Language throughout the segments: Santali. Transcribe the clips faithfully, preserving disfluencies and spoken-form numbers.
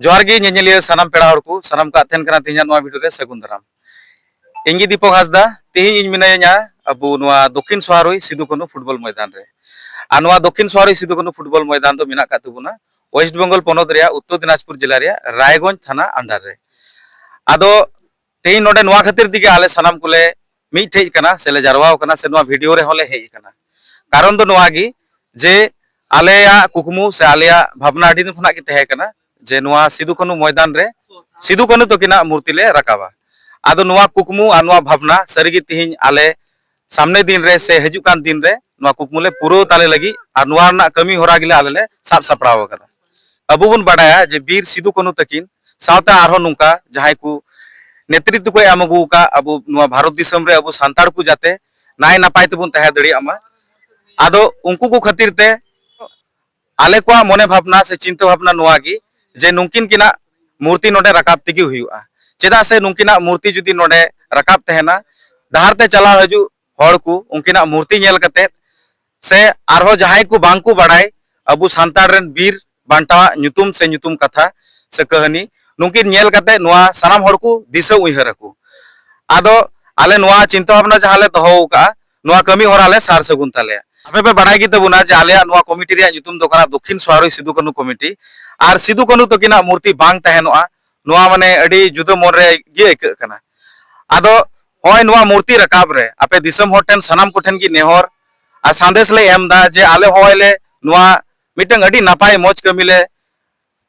ᱡᱚᱦᱟᱨ ᱜᱮ ᱧᱮᱧᱮᱞᱤᱭᱟᱹ ᱥᱟᱱᱟᱢ ᱯᱮᱲᱟ ᱦᱚᱲ ᱠᱚ, ᱥᱟᱱᱟᱢ ᱠᱚ ᱟᱜ ᱛᱟᱦᱮᱱ ᱠᱟᱱᱟ ᱛᱮᱦᱮᱧᱟᱜ ᱱᱚᱣᱟ ᱵᱷᱤᱰᱤᱭᱳ ᱨᱮ ᱥᱟᱹᱜᱩᱱ ᱫᱟᱨᱟᱢ᱾ ᱤᱧ ᱜᱮ ᱫᱤᱯᱚᱠ ᱦᱟᱸᱥᱫᱟ᱾ ᱛᱮᱦᱮᱧ ᱤᱧ ᱢᱤᱱᱟᱹᱧᱟ ᱟᱵᱚ ᱱᱚᱣᱟ ᱫᱚᱠᱠᱷᱤᱱ ᱥᱚᱦᱟᱨᱳᱭ ᱥᱤᱫᱩ ᱠᱟᱹᱱᱦᱩ ᱯᱷᱩᱴᱵᱚᱞ ᱢᱚᱭᱫᱟᱱ ᱨᱮ᱾ ᱟᱨ ᱱᱚᱣᱟ ᱫᱚᱠᱠᱷᱤᱱ ᱥᱚᱦᱟᱨᱳᱭ ᱥᱤᱫᱩ ᱠᱟᱹᱱᱦᱩ ᱯᱷᱩᱴᱵᱚᱞ ᱢᱚᱭᱫᱟᱱ ᱫᱚ ᱢᱮᱱᱟᱜ ᱟᱠᱟᱫ ᱛᱟᱵᱚᱱᱟ ᱳᱭᱮᱥᱴ ᱵᱮᱝᱜᱚᱞ ᱯᱚᱱᱚᱛ ᱨᱮᱭᱟᱜ ᱩᱛᱛᱚᱨ ᱫᱤᱱᱟᱡᱽᱯᱩᱨ ᱡᱮᱞᱟ ᱨᱮᱭᱟᱜ ᱨᱟᱭᱜᱚᱸᱡᱽ ᱛᱷᱟᱱᱟ under ᱨᱮ᱾ ᱟᱫᱚ ᱛᱮᱦᱮᱧ ᱱᱚᱰᱮ ᱱᱚᱣᱟ ᱠᱷᱟᱹᱛᱤᱨ ᱛᱮᱜᱮ ᱟᱞᱮ ᱥᱟᱱᱟᱢ ᱠᱚᱞᱮ ᱢᱤᱫ ᱴᱷᱮᱡ ᱠᱟᱱᱟ ᱥᱮᱞᱮ ᱡᱟᱨᱣᱟ ᱟᱠᱟᱱᱟ ᱥᱮ ᱱᱚᱣᱟ ᱵᱷᱤᱰᱤᱭᱳ ᱨᱮᱦᱚᱸ ᱞᱮ ᱦᱮᱡ ᱟᱠᱟᱱᱟ᱾ ᱠᱟᱨᱚᱱ ᱫᱚ ᱱᱚᱣᱟ ᱜᱮ ᱡᱮ ᱟᱞᱮᱭᱟᱜ ᱠᱩᱠᱢᱩ ᱥᱮ ᱟᱞᱮᱭᱟᱜ ᱵᱷᱟᱵᱽᱱᱟ ᱟᱹᱰᱤ ᱫᱤᱱ ᱠᱷᱚᱱᱟᱜ ᱜᱮ ᱛᱟᱦᱮᱸ ᱠᱟᱱᱟ ᱡᱮ ᱱᱚᱣᱟ ᱥᱤᱫᱩ ᱠᱟᱹᱱᱦᱩ ᱢᱚᱭᱫᱟᱱ ᱨᱮ ᱥᱤᱫᱩ ᱠᱟᱹᱱᱦᱩ ᱛᱟᱹᱠᱤᱱᱟᱜ ᱢᱩᱨᱛᱤ ᱞᱮ ᱨᱟᱠᱟᱵᱟ᱾ ᱟᱫᱚ ᱱᱚᱣᱟ ᱠᱩᱠᱢᱩ ᱟᱨ ᱱᱚᱣᱟ ᱵᱷᱟᱵᱽᱱᱟ ᱥᱟᱹᱨᱤᱜᱮ ᱛᱮᱦᱮᱧ ᱟᱞᱮ ᱥᱟᱢᱱᱮ ᱫᱤᱱ ᱨᱮ ᱥᱮ ᱦᱤᱡᱩᱜ ᱠᱟᱱ ᱫᱤᱱ ᱨᱮ ᱱᱚᱣᱟ ᱠᱩᱠᱢᱩ ᱞᱮ ᱯᱩᱨᱟᱹᱣ ᱛᱟᱞᱮ ᱞᱟᱹᱜᱤᱫ ᱟᱨ ᱱᱚᱣᱟ ᱨᱮᱱᱟᱜ ᱠᱟᱹᱢᱤ ᱦᱚᱨᱟ ᱜᱮᱞᱮ ᱟᱞᱮ ᱞᱮ ᱥᱟᱵ ᱥᱟᱯᱲᱟᱣ ᱟᱠᱟᱫᱟ᱾ ᱟᱵᱚ ᱵᱚᱱ ᱵᱟᱰᱟᱭᱟ ᱡᱮ ᱵᱤᱨ ᱥᱤᱫᱩ ᱠᱟᱹᱱᱦᱩ ᱛᱟᱹᱠᱤᱱ ᱥᱟᱶᱛᱮ ᱟᱨᱦᱚᱸ ᱱᱚᱝᱠᱟ ᱡᱟᱦᱟᱸᱭ ᱠᱚ ᱱᱮᱛᱨᱤᱛᱵ ᱠᱚ ᱮᱢ ᱟᱹᱜᱩ ᱟᱠᱟᱫ ᱟᱵᱚ ᱱᱚᱣᱟ ᱵᱷᱟᱨᱚᱛ ᱫᱤᱥᱚᱢ ᱨᱮ ᱟᱵᱚ ᱥᱟᱱᱛᱟᱲ ᱠᱚ ᱡᱟᱛᱮ ᱱᱟᱭ ᱱᱟᱯᱟᱭ ᱛᱮᱵᱚᱱ ᱛᱟᱦᱮᱸ ᱫᱟᱲᱮᱭᱟᱜ ᱢᱟ᱾ ᱟᱫᱚ ᱩᱱᱠᱩ ᱠᱚ ᱠᱷᱟᱹᱛᱤᱨ ᱛᱮ ᱟᱞᱮ ᱠᱚᱣᱟᱜ ᱢᱚᱱᱮ ᱵᱷᱟᱵᱽᱱᱟ ᱥᱮ ᱪᱤᱱᱛᱟᱹ ᱵᱷᱟᱵᱽᱱᱟ ᱱᱚᱣᱟ ᱜᱮ ᱡᱮ ᱱᱩᱠᱤᱱ ᱠᱤᱱᱟᱜ ᱢᱩᱨᱛᱤ ᱱᱚᱰᱮ ᱨᱟᱠᱟᱵ ᱛᱮᱜᱮ ᱦᱩᱭᱩᱜᱼᱟ᱾ ᱪᱮᱫᱟᱜ ᱥᱮ ᱱᱩᱠᱤᱱᱟᱜ ᱢᱩᱨᱛᱤ ᱡᱩᱫᱤ ᱱᱚᱰᱮ ᱨᱟᱠᱟᱵ ᱛᱟᱦᱮᱱᱟ, ᱰᱟᱦᱟᱨ ᱛᱮ ᱪᱟᱞᱟᱣ ᱦᱤᱡᱩᱜ ᱦᱚᱲ ᱠᱚ ᱩᱱᱠᱤᱱᱟᱜ ᱢᱩᱨᱛᱤ ᱧᱮᱞ ᱠᱟᱛᱮ ᱥᱮ ᱟᱨᱦᱚᱸ ᱡᱟᱦᱟᱸᱭ ᱠᱚ ᱵᱟᱝ ᱠᱚ ᱵᱟᱲᱟᱭ ᱟᱵᱚ ᱥᱟᱱᱛᱟᱲ ᱨᱮᱱ ᱵᱤᱨ ᱵᱟᱱᱴᱟᱣᱟᱜ ᱧᱩᱛᱩᱢ ᱥᱮ ᱧᱩᱛᱩᱢ ᱠᱟᱛᱷᱟ ᱥᱮ ᱠᱟᱹᱦᱱᱤ, ᱱᱩᱠᱤᱱ ᱧᱮᱞ ᱠᱟᱛᱮ ᱱᱚᱣᱟ ᱥᱟᱱᱟᱢ ᱦᱚᱲ ᱠᱚ ᱫᱤᱥᱟᱹ ᱩᱭᱦᱟᱹᱨ ᱟᱠᱚ᱾ ᱟᱫᱚ ᱟᱞᱮ ᱱᱚᱣᱟ ᱪᱤᱱᱛᱟᱹ ᱵᱷᱟᱵᱽᱱᱟ ᱡᱟᱦᱟᱸ ᱞᱮ ᱫᱚᱦᱚ ᱟᱠᱟᱫᱼᱟ, ᱱᱚᱣᱟ ᱠᱟᱹᱢᱤ ᱦᱚᱨᱟ ᱞᱮ ᱥᱟᱨ ᱥᱟᱹᱜᱩᱱ ᱛᱟᱞᱮᱭᱟ᱾ ᱟᱯᱮ ᱯᱮ ᱵᱟᱲᱟᱭ ᱜᱮ ᱛᱟᱵᱚᱱᱟ ᱡᱮ ᱟᱞᱮᱭᱟᱜ ᱱᱚᱣᱟ ᱠᱚᱢᱤᱴᱤ ᱨᱮᱭᱟᱜ ᱧᱩᱛᱩᱢ ᱫᱚ ᱠᱟᱱᱟ ᱫᱚᱠᱠᱷᱤᱱ ᱥᱚᱦᱟᱨᱳᱭ ᱥᱤᱫᱩ ᱠᱟᱹᱱᱦᱩ ᱠᱚᱢᱤᱴᱤ᱾ ᱟᱨ ᱥᱤᱫᱩ ᱠᱟᱹᱱᱦᱩ ᱛᱟᱹᱠᱤᱱᱟᱜ ᱢᱩᱨᱛᱤ ᱵᱟᱝ ᱛᱟᱦᱮᱱᱚᱜᱼᱟ, ᱱᱚᱣᱟ ᱢᱟᱱᱮ ᱟᱹᱰᱤ ᱡᱩᱫᱟᱹ ᱢᱚᱱ ᱨᱮ ᱜᱮ ᱟᱹᱭᱠᱟᱹᱜ ᱠᱟᱱᱟ᱾ ᱟᱫᱚ ᱱᱚᱜᱼᱚᱭ ᱱᱚᱣᱟ ᱢᱩᱨᱛᱤ ᱨᱟᱠᱟᱵ ᱨᱮ ᱟᱯᱮ ᱫᱤᱥᱚᱢ ᱦᱚᱲ ᱴᱷᱮᱱ ᱥᱟᱱᱟᱢ ᱠᱚᱴᱷᱮᱱ ᱜᱮ ᱱᱮᱦᱚᱨ ᱟᱨ ᱥᱟᱸᱫᱮᱥ ᱞᱮ ᱮᱢ ᱮᱫᱟ ᱡᱮ ᱟᱞᱮ ᱦᱚᱸᱜᱼᱚᱭ ᱞᱮ ᱱᱚᱣᱟ ᱢᱤᱫᱴᱟᱝ ᱟᱹᱰᱤ ᱱᱟᱯᱟᱭ ᱢᱚᱡᱽ ᱠᱟᱹᱢᱤ ᱞᱮ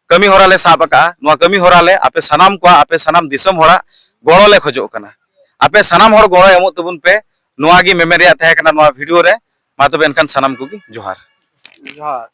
ᱠᱟᱹᱢᱤ ᱦᱚᱨᱟ ᱞᱮ ᱥᱟᱵ ᱟᱠᱟᱫᱼᱟ᱾ ᱱᱚᱣᱟ ᱠᱟᱹᱢᱤ ᱦᱚᱨᱟ ᱞᱮ ᱟᱯᱮ ᱥᱟᱱᱟᱢ ᱠᱚᱣᱟᱜ, ᱟᱯᱮ ᱥᱟᱱᱟᱢ ᱫᱤᱥᱚᱢ ᱦᱚᱲᱟᱜ ᱜᱚᱲᱚ ᱞᱮ ᱠᱷᱚᱡᱚᱜ ᱠᱟᱱᱟ᱾ ᱟᱯᱮ ᱥᱟᱱᱟᱢ ᱦᱚᱲ ᱜᱚᱲᱚ ᱮᱢᱚᱜ ᱛᱟᱵᱚᱱ ᱯᱮ, ᱱᱚᱣᱟ ᱜᱮ ᱢᱮᱢᱮᱱ ᱨᱮᱭᱟᱜ ᱛᱟᱦᱮᱸ ᱠᱟᱱᱟ ᱱᱚᱣᱟ ᱵᱷᱤᱰᱤᱭᱳ ᱨᱮ᱾ ᱢᱟ ᱛᱚᱵᱮ ᱮᱱᱠᱷᱟᱱ ᱥᱟᱱᱟᱢ ᱠᱚᱜᱮ ᱡᱚᱦᱟᱨ᱾ ᱡᱚᱦᱟᱨ᱾